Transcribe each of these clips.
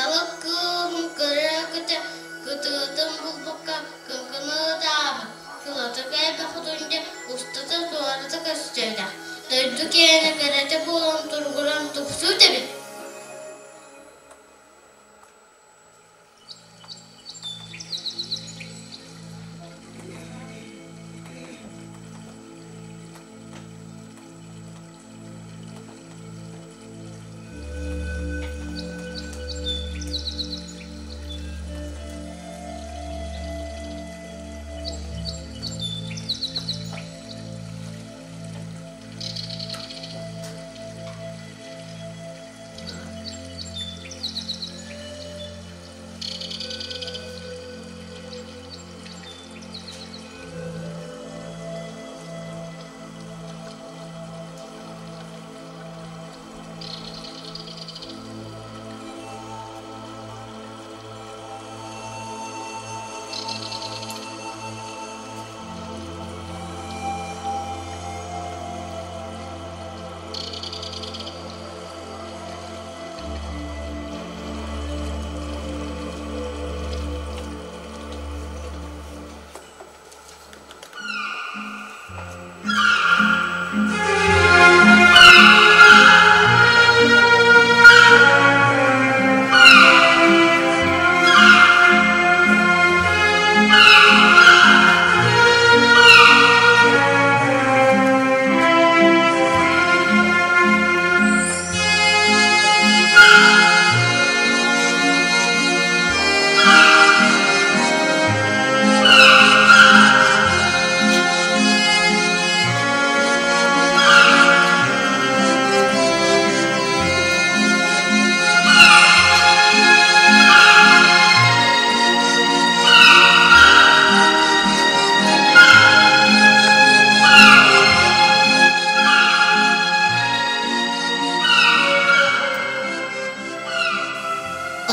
Кыталык кыылын көрө-көтө кытыытын булбакка кыҥкыныытаабыт, сылата кэлбэх хотун дьэ устата-туората көстүбэтэх, дойду киэнэ кэрэтэ буолан туругуран тупсубут эбит.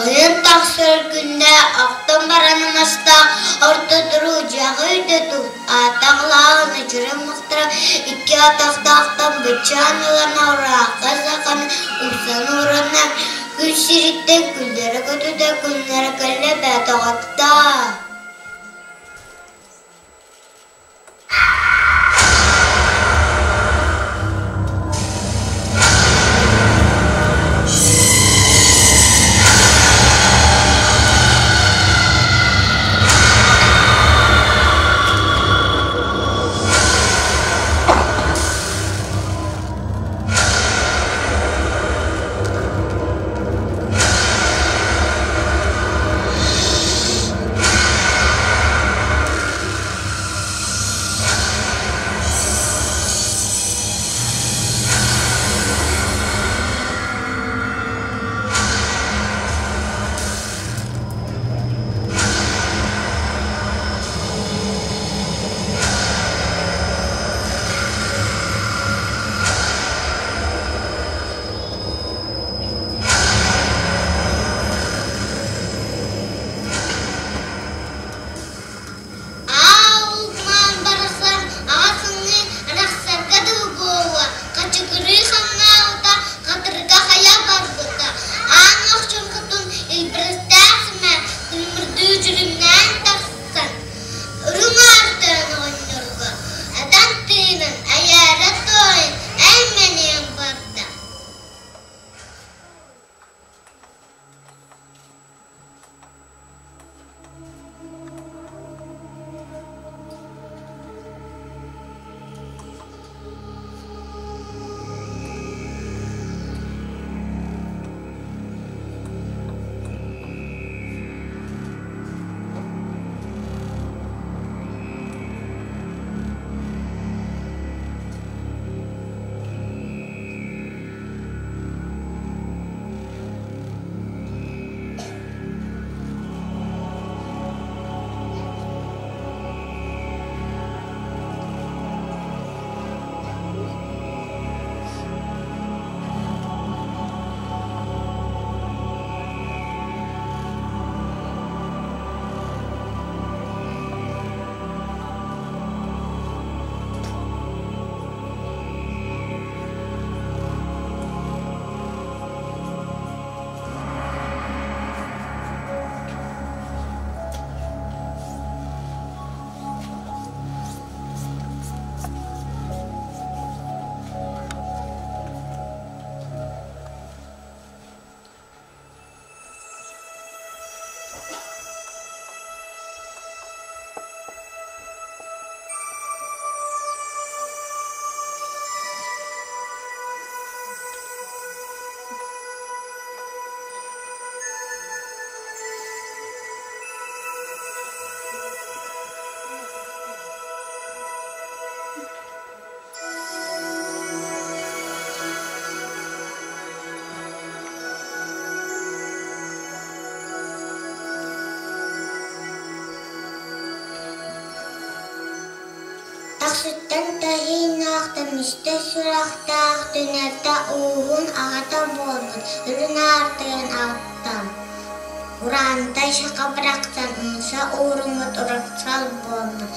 Ойон тахсар күндэ ахтан баран мастаах орто туруу дьиэҕэ өйдөтүү аатаҕлааҕын үчүрэн махтара икки атахтаахтан быччаан ылан ыраахха саханы умсан уурана күн сириттэн күллэрэ көтүтэ күннэрэ кэллэ бэтэҕэтта. Балаахсыттан таһыйнаах, көмүстэ сурахтаах Түнэтэ ууһун аҕата буолбут Үрүҥ Аартыгын алтан Ураантай саха барахсан умса ууруммут уруксал буолбут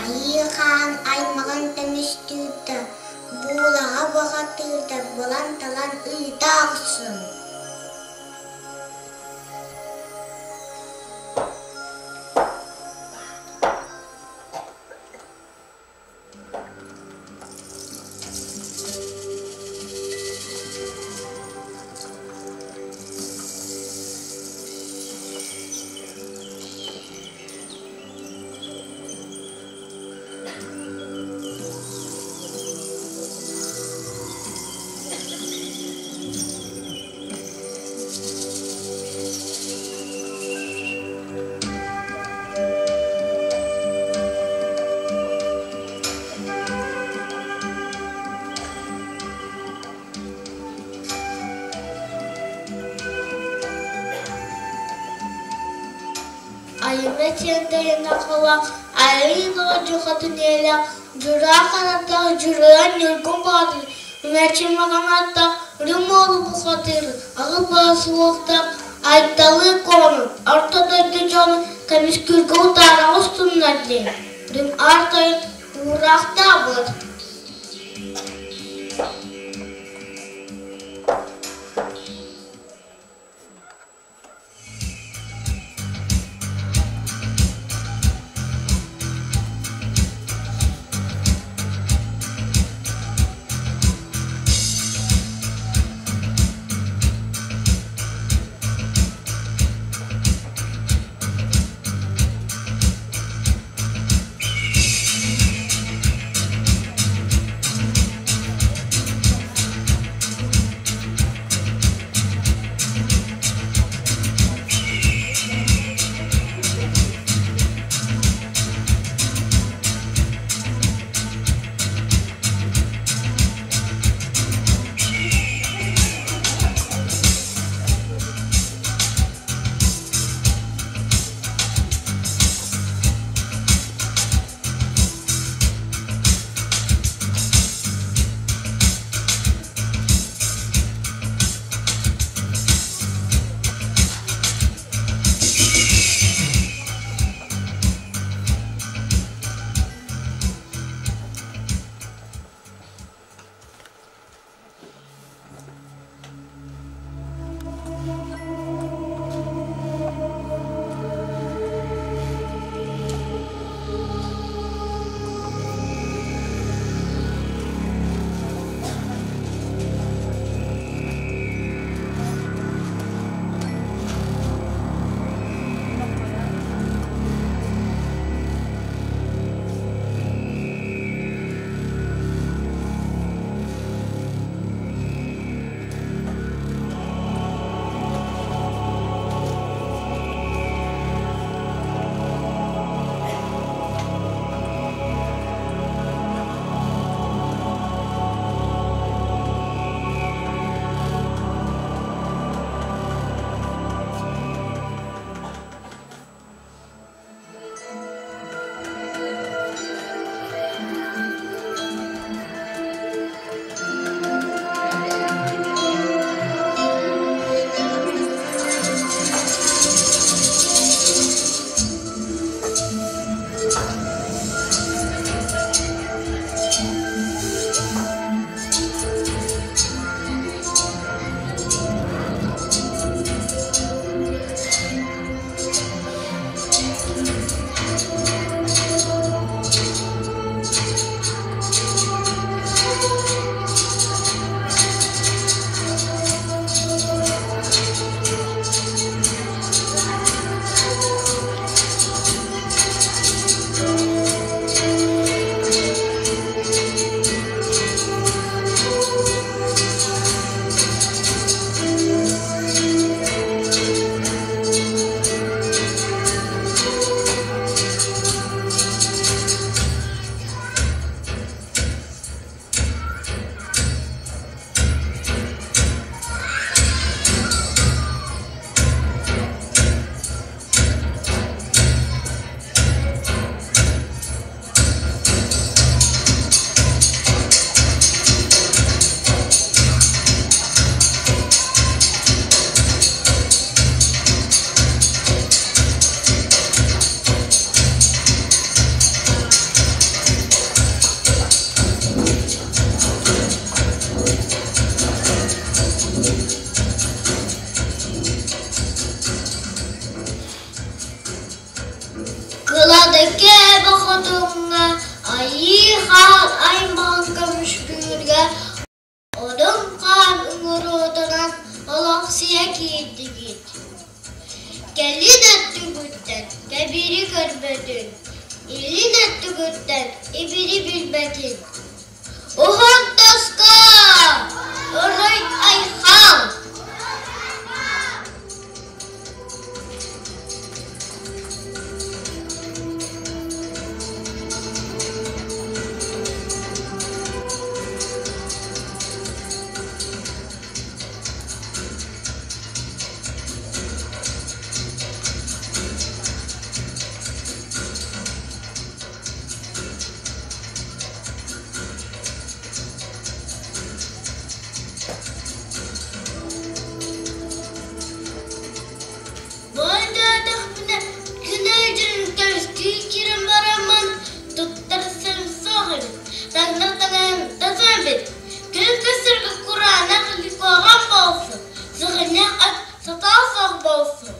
Айыы Хаан аймаҕын көмүстүүрдэ, буулаҕа бухатыырдар булан-талан ыыта охсун. Айымньы сиэнтэрин ахыла Айыы Дьухатын иэлэх Дьураа Харатаах Дьураа Ньургун Боотур Үмэчи Маҕанаттаах Үрүҥ Уолу Бухатыыр Аҕыс баҕа суохтаах Айталы Куонун Орто дойду дьонун көмүскүүргэ утаара оҕустуннар диэн Үрүҥ Аар Тойон уураахтаабыт. Лөкө эбэ хотуҥҥа Айыы Хаан аймаҕын көмүскүүргэ Одун Хаан ыҥыруутунан олохсуйа киирдигит. Кэлин өттүгүттэн кэбири көрбөтүн, илин өттүгүттэн ибири билбэтин. Уһун тоско! Уруй айхал! Бу өйдөөтөхпүнэ, күн өйдүүрүн көмүскүү киирэн бараммын, туттар сирим суох эбит, таҥнар таҥаһым да суох эбит. Күн көстөргө кураанах ликуоҕам буолсу, сыгынньах ат сатаал суох буолсу.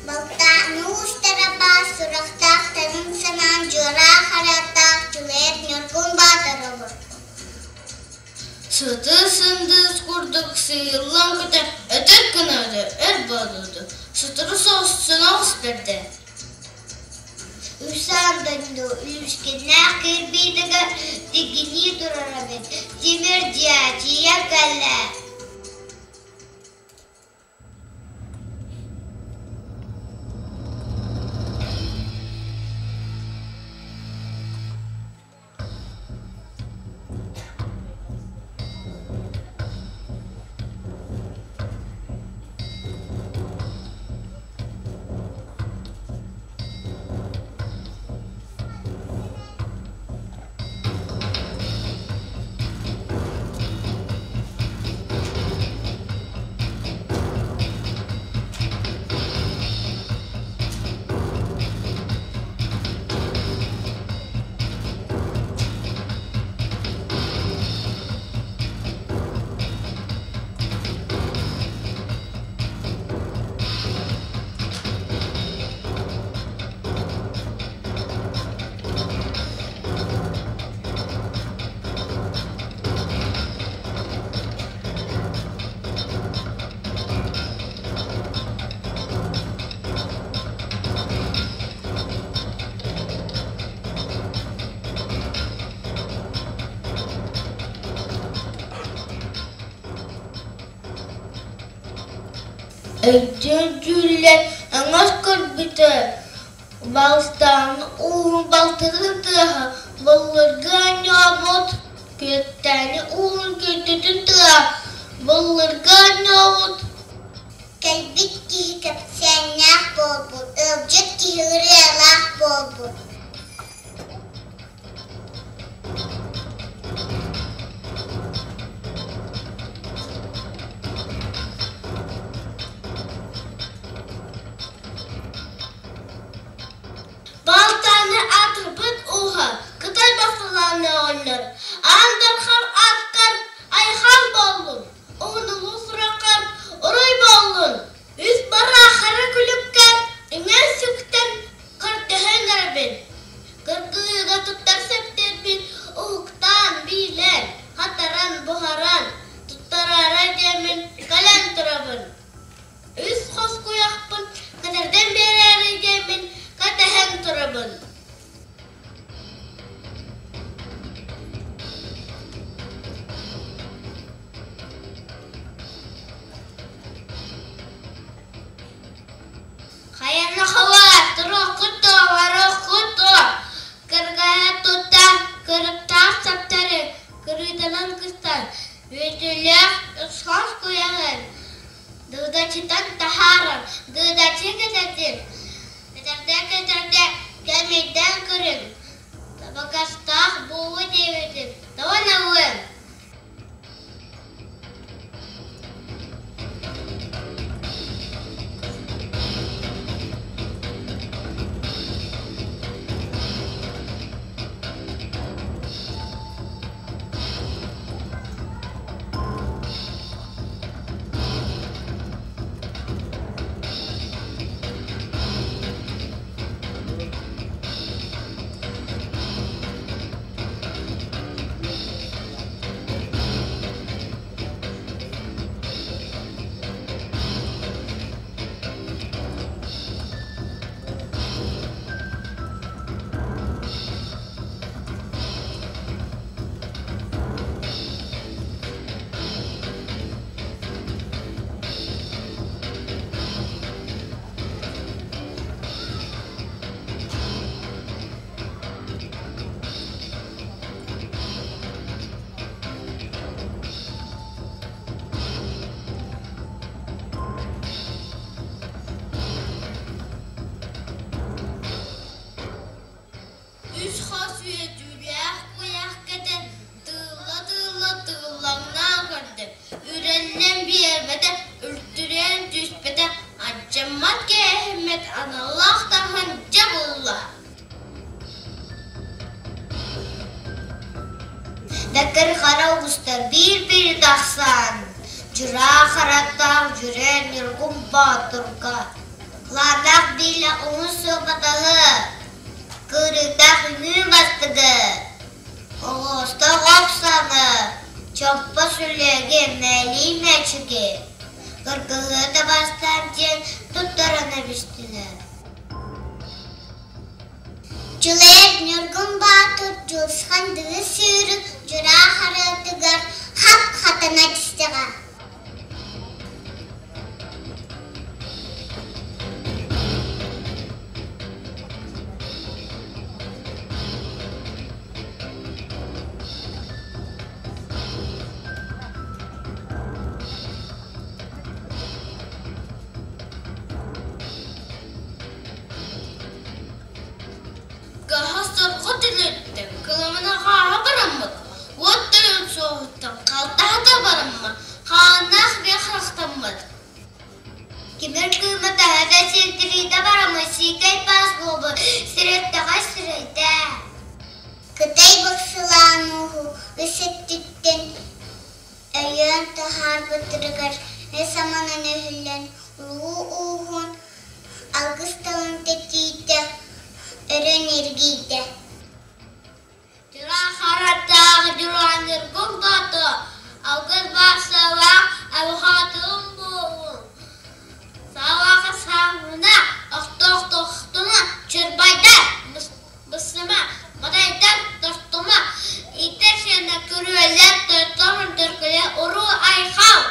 Балтааны уустара баар сурахтаах таҥын санаан дьуораах арааттаах Дьулайар Ньургун Баатыр олорбут. Сытыы сындыыс курдук сыыйыллан көтөн өтөр гынары өр буолуоду, сотору соҕус соноҕос бэрдэ. Үс аан дойду үлүскэннээх кирбиитигэр тигинии турар эбит, тимир дьиэчийэ кэллэ. Өйдүүр дьүүллэр өҥөс көрбүтэ, Балыстаан ууһун балтытын тыаһа былыргы оонньообут, Күөттээни ууһун күөттүтүн тыаһа былыргы оонньообут Кэлбит киһи кэпсээннээх буолбут, ыалдьыт киһи ырыалаах буолбут. Балтааны аатырбыт ууһа Кытай басталааны оҕонньор Аан Дархан ааккар айхал буоллун, уһунулуу сураххар уруй буоллун, үс бараа хара күлүккэр үҥэн-сүктэн көрдөһөн эрэбин. Кыргыыга туттар сэптэрбин уһуктаан, биилэн, хатаран, буһаран, туттараара диэммин кэлэн турабын. Үс хос куйахпын кэтэрдэн биэрээри диэммин кэтэһэн турабын. Хайаны хабар, туруоххут дуо, барыаххут дуо? Кыргыһа туттан, кырыктаах саптары кырыытанан кыстан, үөтүлээх ысхас. куйаҕын дуудаччытан таһааран, дуудаччы кэтэрдин, кэтэрдэ-кэтэрдэ кэмэйдээн көрүҥ, табыгастаах буолуо диэбитин тоҕо налыаҥ? Үс хос үөтүүлээх куйах кэтэн тыылла-тыылла тыыллаҥнаан көрдө, үрэллэн биэрбэтэ, үлтүрүйэн түспэтэ, алдьаммат кээһиммэт аналлаах таһын дьэ булла. Дакыр хара оҕустар биир-биир тахсан, дьураа харахтаах дьүрээ Ньургун Боотурга Лаатаах биилэ уһун суопатаһы, кырыытаах үҥүү мастыгы, оҕостоох ох сааны, чоппо сүлүөги, мээлии мээчиги, кыргыһыыта бастаан диэн туттаран эбистилэр. Дьулайар Ньургун Боотур Дьулусхан дыгыс сүүрүк дьураа харыытыгар хап-хатана түстэҕэ. Кыһа сорҕо түлүттэн кыламана хааһа бараммыт, уот тойон суоһуттан халтаһата бараммыт, хааннаах биэ харахтаммыт. Тимир кыыма таһыта сирдириитэ бараммыт, сиикэй паас буолбут, сирэйтэҕэ сирэйдээ. Кытай бахсылаан ууһу үс өттүттэн өйөөн таһаарбыттарыгар өс аманан өһүллэн улуу ууһун алгыс тылын тэтиитэ өрө ньиргийдэ. Дьураа харатаах дьураан Ньургун Боотур, алгыс баасалаах абухаатыгын буолун, саалаах саамына, охтоох тохтума, чырбайдар быстыма, матайдар тостума, иитэр сиэнэ күрүөлэр тойотторун төркүлэ уруу айхал!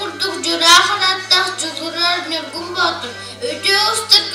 курдук дьураа харахтаах Дьулурар Ньургун Боотур үтүө устар.